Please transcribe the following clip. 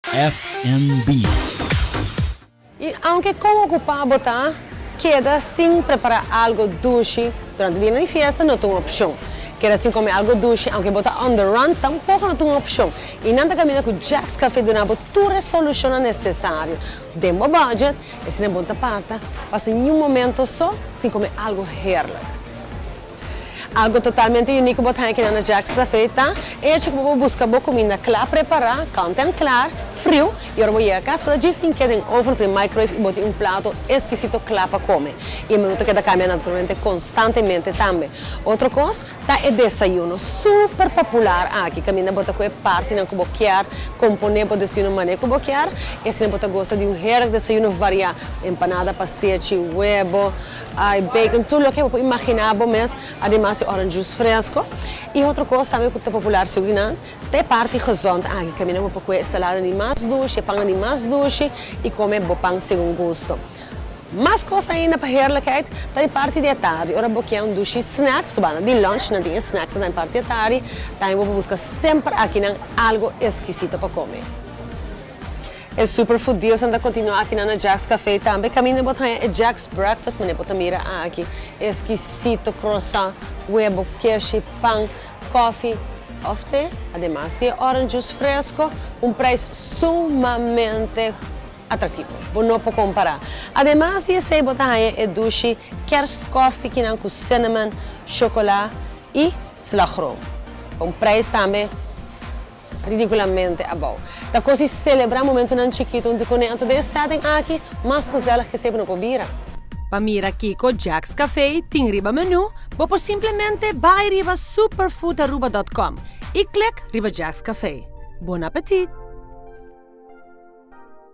FNB. I aunke kon okupá bo ta, keda sin prepará algu dushi durante dia di fiesta no ta un opshon. Keda sin kome algu dushi aunke bo ta on the run tampoko no ta un opshon. I nan ta kaminda ku Jack's Cafe duna bo tur e solushonnan nesesario den bo budget, asina bo no ta parta pasa niun momento so sin kome algu heerlijk. Algo totalmente unico bo ta haña kinan na Jack's Cafe ta e hecho cu bo por busca bo cuminda cla prepara, kant en klaar, friu, y ora bo yega cas bo ta djis tin keda den oven of den microwave y bo tin un plato exquisito cla pa come. Y e menu ta keda cambia naturalmente constantemente tambe. Otro cos ta e desayuno super popular aki caminda bo ta cu e partinan cu bo kier compone bo desayuno mane cu bo kier y asina bo ta goza di un heerlijk desayuno varia, empanada, pastechi, webo, Ai bacon, tur loke bo por imaginá bo mes, ademas di orange juice fresco. I otro kos tambe ku ta popular sigur nan, ta e parti gezond aki, kaminda bo por kue e salada di mas dushi, e pannan di mas dushi i kome bo pan segun gusto. Mas kos ainda pa heerlijkheid ta di parti di e tardi, ora bo ke un dushi snack, so banda di lunch nan tin e snacks nan parti e tardi, tambe bo por buska semper akinan algo eskisito pa kome. E superfood dealsnan ta continua akinan na Jack's Cafe tambe. Caminda bo ta haña e Jack's Breakfast manera bo ta mira aki. Exquisito croissant, webo, keshi, pan, koffie of te. Ademas di e orange juice fresco, un prijs sumamente atractivo. Bo no por compara. Ademas di esey bo ta haña e dushi kerstkoffie kinan cu cinnamon, chocola y slagroom. Pa un prijs tambe. Ridiculamente abou. Ta cos di celebra momentonan chikito hunto cu ne, anto den e setting aki, mas gezellig ke semper no por bira. Pa mira kico Jack's Cafe tin riba menu, bo por simplemente bay riba superfoodaruba dot com y click riba Jack's Cafe. Bon apetit!